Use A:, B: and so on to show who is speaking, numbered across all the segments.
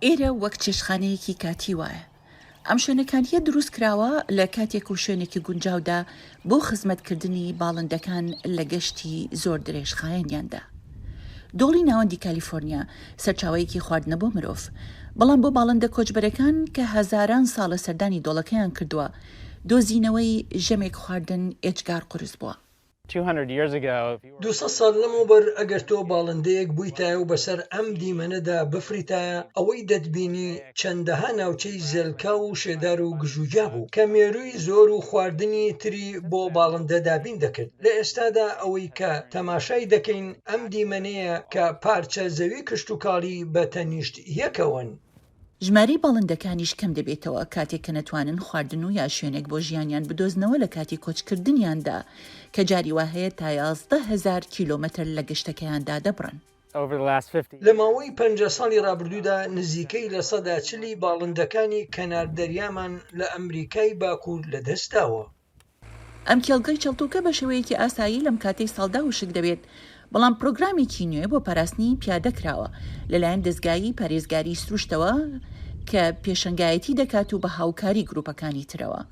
A: ئێرە وەک چێشتخانەیەکی کاتی وایە. ئەم شوێنە کاتییە دروست کراوە لە کاتێک و شوێنێکی گونجاودا بۆ خزمەتکردنی باڵندەکان لە گەشتی زۆر درێژخایەنیاندا. دۆڵی ناوەندی کالیفۆرنیا سەرچاوەیەکی خواردنە بۆ مرۆڤ، بەڵام بۆ باڵندە کۆچبەرەکان کە هەزاران ساڵە سەردانی دۆڵەکەیان کردووە، دۆزینەوەی ژەمێک خواردن ئێجگار قورس بووە.
B: 200 ساڵ لەمەوبەر ئەگەر تۆ باڵندەیەک بوویتایە و بەسەر ئەم دیمەنەدا بفریتایە، ئەوەی دەتبینی چەندەها ناوچەی زێلکاو و شێدار و گژوگیا بوو کە مێرووی زۆر و خواردنی تری بۆ باڵندە دابین دەکرد. لە ئێستادا ئەوەی کە تەماشای دەکەین ئەم دیمەنەیە کە پارچە زەوی کشتوکاڵی بە تەنیشت یەکەوەن.
A: ژمارەی باڵندەکانیش کەم دەبێتەوە کاتێک کە نەتوانن خواردن و یا شوێنێک بۆ ژیانیان بدۆزنەوە لە کاتی کۆچکردنیاندا کە جاری وا هەیە تا 11,000 کیلۆمەتر لە گەشتەکەیاندا دەبڕن.
B: لە ماوەی 50 ساڵی ڕابردوودا نزیکەی 40% ی باڵندەکانی کەنار دەریامان لە ئەمریکای باکوور لەدەستداوە.
A: ئەم کێڵگەی چەڵتوکە بە شێوەیەکی ئاسایی لەم کاتەی ساڵدا وشک دەبێت، بەڵام پرۆگرامێکی نوێ بۆ پاراستنی پیادە کراوە لەلایەن دەزگایی پارێزگاری سروشتەوە کە پێشەنگایەتی دەکات و بە هاوکاری گروپەکانی ترەوە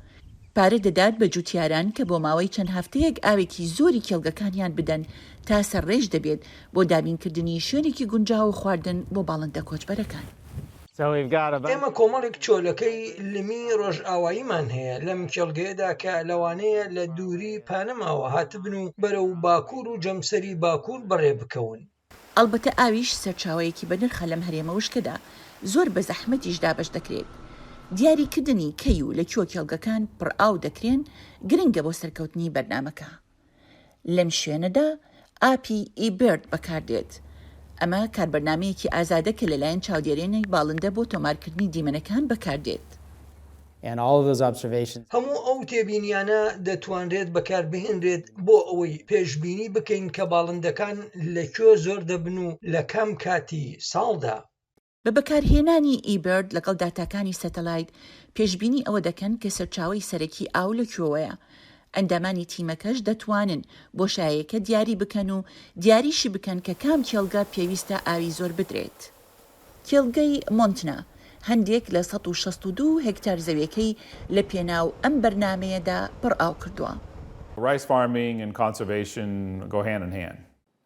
A: پارە دەدات بە جوتیاران کە بۆ ماوەی چەند هەفتەیەک ئاوێکی زۆری کێڵگەکانیان بدەن تا سەرڕێژ دەبێت بۆ دابینکردنی شوێنێکی گونجاو و خواردن بۆ باڵندە کۆچبەرەکان.
B: ئێمە کۆمەڵێک چۆلەکەی لمی ڕۆژئاواییمان هەیە لەم کێڵگەیەدا کە لەوانەیە لە دووری پانەماوە هاتبن و بەرەو باکوور و جەمسەری باکوور بەڕێ بکەون.
A: ئەڵبەتە ئاویش سەرچاوەیەکی بەنرخە لەم هەرێمە وشکەدا، زۆر بە زەحمەتیش دابەش دەکرێت. دیاری کردنی کەی و لە کوێ کێڵگەکان پڕ ئاو دەکرێن گرنگە بۆ سەرکەوتنی بەرنامەکە. لەم شوێنەدا ئاپی eBird بەکاردێت. ئەمە کاربەرنامەیەکی ئازادە کە لەلایەن چاودێرێنی باڵندە بۆ تۆمارکردنی دیمەنەکان بەکاردێت.
B: هەموو ئەو تێبینیانە دەتوانرێت بەکاربهێنرێت بۆ ئەوەی پێشبینی بکەین کە باڵندەکان لە کوێ زۆر دەبن و لە کام کاتی ساڵدا.
A: بە بەکارهێنانی eBird لەگەڵ داتاکانی سەتەلایت پێشبینی ئەوە دەکەن کە سەرچاوەی سەرەکی ئاو لە کوێوەیە. ئەندامانی تیمەکەش دەتوانن بۆشایەکە دیاری بکەن و دیاریشی بکەن کە کام کێڵگە پێویستە ئاوی زۆر بدرێت. کێڵگەی مۆنتنا هەندێک لە 162 هێکتار زەویەکەی لە پێناو ئەم بەرنامەیەدا پڕ ئاو کردووە.
C: Rice farming and conservation go hand in hand.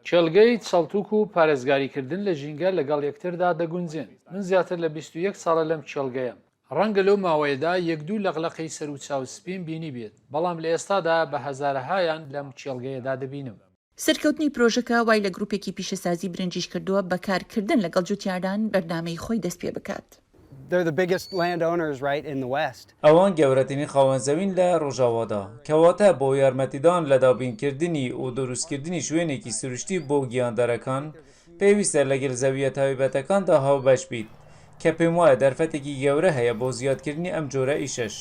D: کێڵگەی چەڵتوک و پارێزگاریکردن لە ژینگە لەگەڵ یەکتردا دەگونجێن. من زیاتر لە 21 ساڵە لەم کێڵگەیەم. ڕەنگە لەو ماوەیەدا یەک دوو لەقلەقی سەر و چاو سپیم بینیبێت، بەڵام لە ئێستادا بە هەزارەهایان لەم کێڵگەیەدا دەبینم.
A: سەرکەوتنی پرۆژەکە وای لە گروپێکی پیشەسازی برنجیش کردووە بە کارکردن لەگەڵ جوتیاران بەرنامەی خۆی دەستپێبکات.
E: ئەوان گەورەترین خاوەن زەوین لە ڕۆژاوادا، کەواتە بۆ یارمەتیدان لە دابینکردنی و دروستکردنی شوێنێکی سروشتی بۆ گیاندارەکان، پێویستە لەگەل زەوییە تایبەتەکاندا هاوبەش بیت، کە پێموایە دەرفەتێکی گەورە هەیە بۆ زیادکردنی ئەم جۆرە ئیشەش.